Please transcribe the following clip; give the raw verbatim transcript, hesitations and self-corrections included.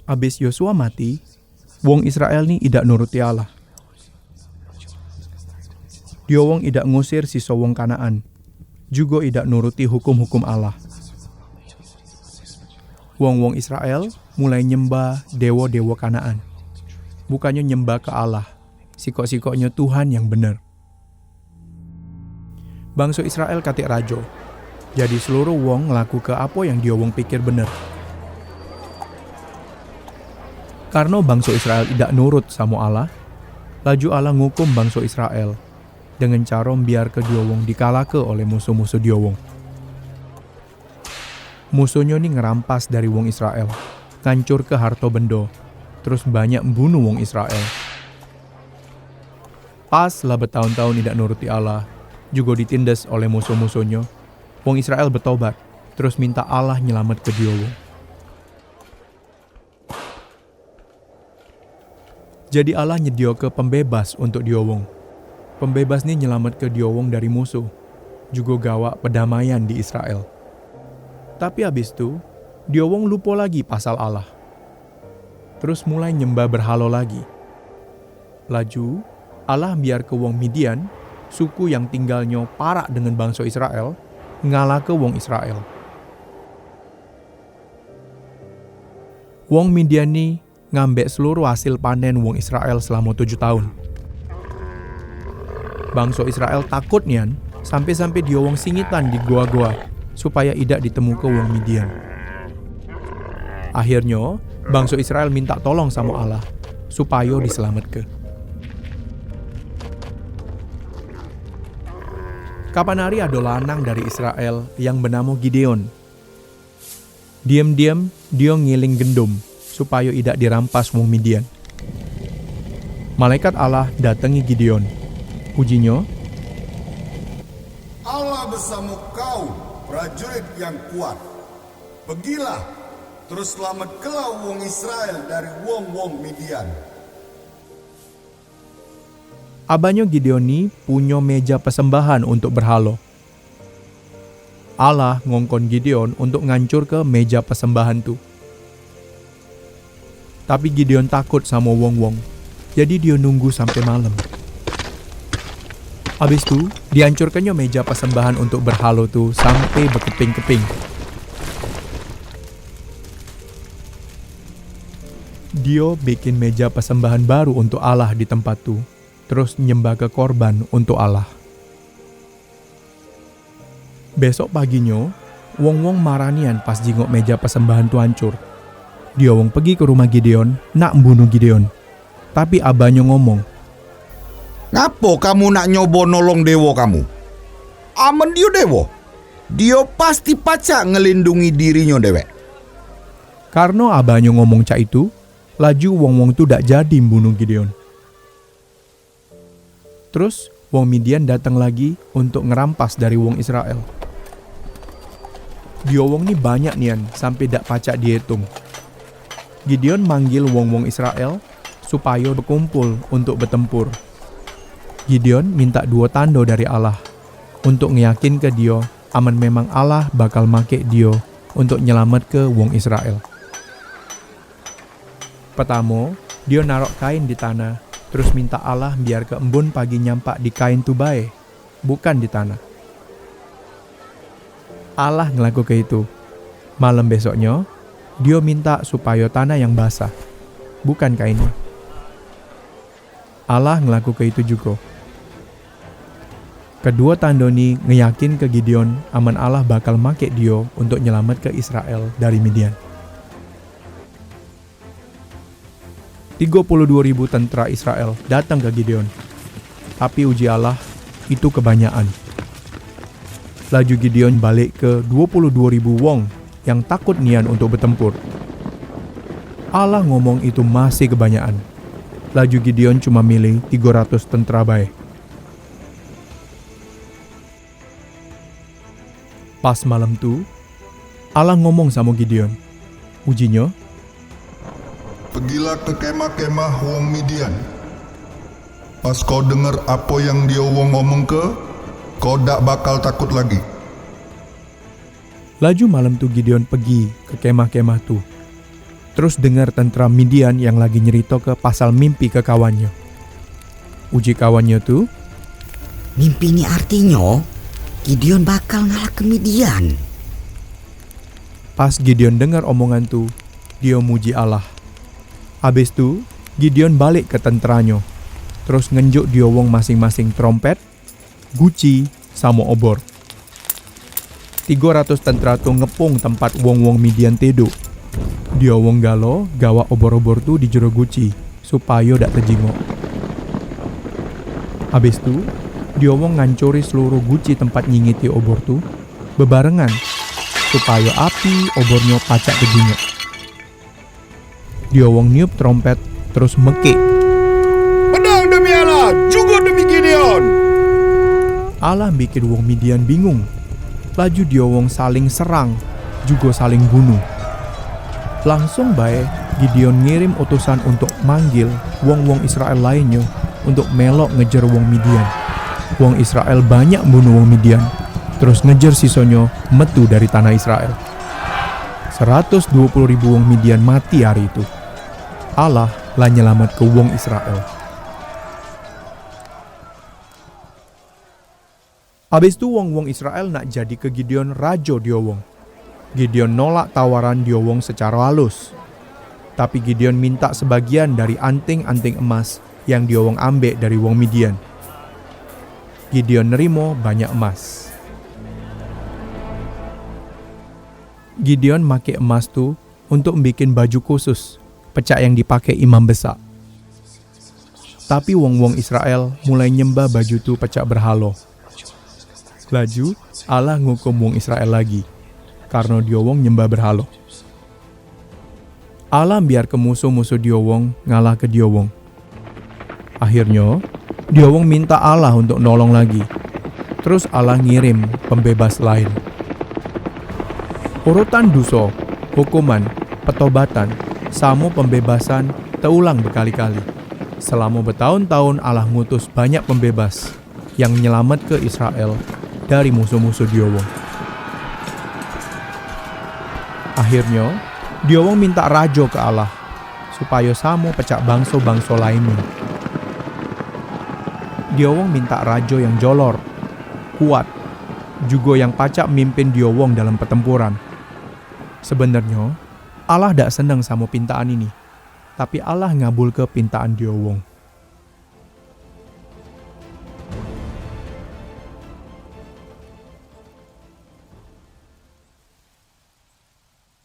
Abis Yosua mati, wong Israel ni idak nuruti Allah. Dio wong idak ngusir siso wong Kanaan, jugo idak nuruti hukum-hukum Allah. Wong-wong Israel mulai nyemba dewo-dewo Kanaan, bukannyo nyemba ke Allah, sikok-sikoknyo Tuhan yang bener. Bangso Israel katik rajo, jadi seluruh wong ngelakuke apo yang dio wong pikir bener. Karno bangso Israel idak nurut samo Allah, laju Allah ngukum bangso Israel dengan caro mbiarke dio wong dikalahke oleh musuh-musuh dio wong. Musuhnyo ni ngerampas dari wong Israel, ngancurke harto bendo, terus banyak mbunuh wong Israel. Pas lah betaun-taun idak nuruti Allah, jugo ditindes oleh musuh-musuhnyo, wong Israel betobat, terus minta Allah nyelametke dio wong. Jadi Allah nyedioke pembebas untuk dio wong. Pembebas ni nyelametke dio wong dari musuh, jugo gawa pedamaian di Israel. Tapi abis tu, dio wong lupo lagi pasal Allah. Terus mulai nyemba berhalo lagi. Laju, Allah mbiarke wong Midian, suku yang tinggalnyo parak dengan bangso Israel, ngalahke wong Israel. Wong Midian ni ngambek seluruh hasil panen wong Israel selamo tujuh taun. Bangso Israel takut nian, sampe-sampe dio wong singitan di goa-goa, supayo idak ditemuke wong Midian. Akhirnyo, bangso Israel minta tolong samo Allah, supayo diselametke. Kapan hari ado lanang dari Israel yang benamo Gideon. Diam-diam, dio ngiling gendum, supayo idak dirampas wong Midian. Malaikat Allah datengi Gideon. Ujinyo, Allah besamo kau, prajurit yang kuat. Pegilah, terus selametkelah wong Israel dari wong-wong Midian. Abanyo Gideon ni punyo meja pesembahan untuk berhalo. Allah ngongkon Gideon untuk ngancurke meja pesembahan tu. Tapi Gideon takut samo wong-wong, jadi dio nunggu sampe malem. Abis tu, diancurkennyo meja pesembahan untuk berhalo tu sampe bekeping-keping. Dio bikin meja pesembahan baru untuk Allah di tempat tu, terus nyembahke korban untuk Allah. Besok paginyo, wong-wong marah nian pas jingok meja pesembahan tu ancur. Dio wong pegi ke rumah Gideon, nak mbunuh Gideon. Tapi abanyo ngomong, "Ngapo kamu nak nyobo nolong dewo kamu? Amen dio dewo, dio pasti pacak ngelindungi dirinyo dewek." Karno abanyo ngomong cak itu, laju wong-wong tu dak jadi mbunuh Gideon. Terus, wong Midian dateng lagi untuk ngerampas dari wong Israel. Dio wong ni banyak nian sampe dak pacak diitung. Gideon manggil wong-wong Israel supayo bekumpul untuk betempur. Gideon minta duo tando dari Allah untuk ngeyakinke dio amen memang Allah bakal makek dio untuk nyelametke wong Israel. Petamo, dio narok kain di tanah, terus minta Allah mbiarke embun pagi nyampak di kain tu bae, bukan di tanah. Allah ngelakuke itu. Malem besoknyo, dio minta supayo tanah yang basah, bukan kainnyo. Allah ngelakuke itu jugo. Keduo tando ni ngeyakinke Gideon amen Allah bakal makek dio untuk nyelametke Israel dari Midian. Tigo puluh duo ribu tentera Israel dateng ke Gideon. Tapi uji Allah, itu kebanyakan. Laju Gideon balekke duo puluh duo ribu wong yang takut nian untuk betempur. Allah ngomong itu masih kebanyakan. Laju Gideon cuma milih tigo ratus tentera bae. Pas malem tu, Allah ngomong samo Gideon. Ujinyo, "Pegilah ke kemah-kemah wong Midian. Pas kau denger apo yang dio wong ngomongke, kau dak bakal takut lagi. Laju malem tu Gideon pegi ke kemah-kemah tu. Terus denger tentera Midian yang lagi nyeritoke pasal mimpi ke kawannyo. Uji kawannyo tu, "Mimpi ni artinyo Gideon bakal ngalahke Midian." Pas Gideon denger omongan tu, dio muji Allah. Abis tu, Gideon balek ke tenteranyo, terus ngenjuk dio wong masing-masing trompet, guci, samo obor. Tigo ratus tentera tu ngepung tempat wong-wong Midian tedok. Dio wong galo gawak obor-obor tu di jero guci, supayo dak tejingok. Abis tu, dio wong ngancori seluruh guci tempat nyingiti obor tu, bebarengan, supayo api obornyo pacak tejingok. Dio wong niup trompet, terus mekik, "Menang demi Allah, jugo demi Gideon!" Allah bikin wong Midian bingung. Laju dio wong saling serang, jugo saling bunuh. Langsung bae, Gideon ngirim utusan untuk manggil wong-wong Israel lainnyo untuk melok ngejer wong Midian. Wong Israel banyak bunuh wong Midian, terus ngejer sisonyo metu dari tanah Israel. Seratus duo puluh ribu wong Midian mati hari itu. Allah la nyelamatke wong Israel. Abis tu wong-wong Israel nak jadike Gideon rajo dio wong. Gideon nolak tawaran dio wong secaro alus. Tapi Gideon mintak sebagian dari anting-anting emas yang dio wong ambek dari wong Midian. Gideon nerimo banyak emas. Gideon make emas tu untuk mbikin baju khusus, pecak yang dipake imam besak. Tapi wong-wong Israel mulai nyembah baju tu pecak berhalo. Laju, Allah ngukum wong Israel lagi, karno dio wong nyembah berhalo. Allah mbiarke musuh-musuh dio wong ngalahke dio wong. Akhirnyo, dio wong minta Allah untuk nolong lagi. Terus Allah ngirim pembebas lain. Urutan duso, hukuman, petobatan, samo pembebasan teulang bekali-kali. Selamo betaun-taun Allah ngutus banyak pembebas yang nyelametke Israel dari musuh-musuh dio wong. Akhirnyo, dio wong mintak rajo ke Allah, supayo samo pecak bangso-bangso lainnyo. Dio wong mintak rajo yang jolor, kuat, jugo yang pacak mimpin dio wong dalam petempuran. Sebenernyo, Allah dak seneng samo pintaan ini, tapi Allah ngabulke pintaan dio wong.